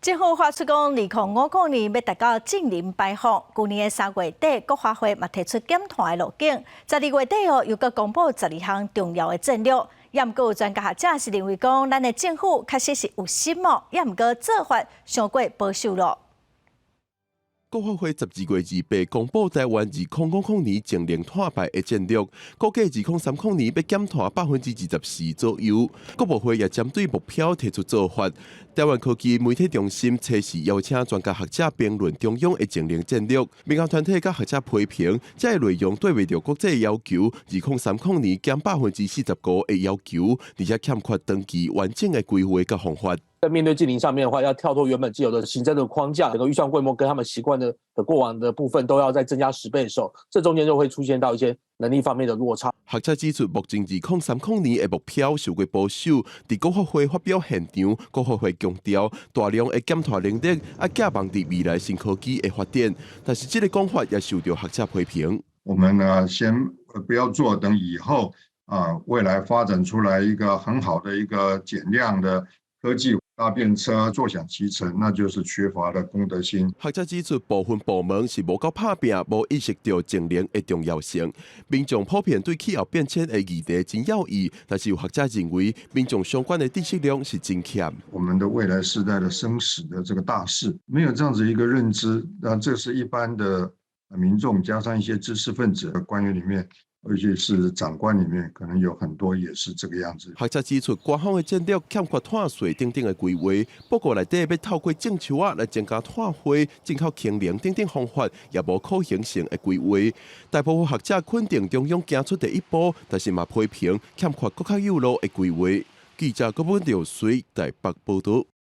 政府發出講，2050年欲達到淨零排放。舊年的3月底，國發會嘛提出減碳的路徑。12月底哦，又閣公布12項重要的戰略。也毋過有專家學者是認為講，咱的政府確實是有心哦，也毋過做法傷過保守咯。國發會12月28公布台灣2050年淨零碳排的戰略，估計2030年欲減碳24%左右。國務會也針對目標提出做法。台灣科技媒體中心測試邀請專家學者評論中央的淨零戰略，民間團體佮學者批評，這個內容對袂著國際要求，2030年減45%的要求，而且欠缺長期完整的規劃佮方法。在面對淨零上面的話，要跳脫原本既有的行政的框架，整個預算規模跟他們習慣的過往的部分都要再增加10倍的時候，這中間就會出現到一些能力方面的落差。學者指出，目前2030年的目標傷過保守。佇國發會發表現場，國發會強調大量的減碳能力愛寄望佇未來新科技的發展，但是這個講法也受到學者批評。我們呢，先不要做，等以後啊，未來發展出來一個很好的一個減量的科技。搭便車坐享其成，那就是缺乏了公德心。學者指出，部分部門是無夠拍拚，無意識到淨零的重要性。民眾普遍對氣候變遷的議題真有意，但是有學者認為，民眾相關的知識量是真欠。我們的未來世代的生死的這個大事，沒有這樣子一個認知，那這是一般的民眾加上一些知識分子、官員裡面，尤其是長官裡面，可能有很多也是這個樣子。學者指出，官方的戰略欠缺碳稅等等的規劃，報告內底欲透過種樹仔來增加碳匯、進口氫能等等方法，也無可行性的規劃。大部分學者肯定中央行出第一步，但是嘛批評欠缺閣較有路的規劃。記者郭本兆水台北報道。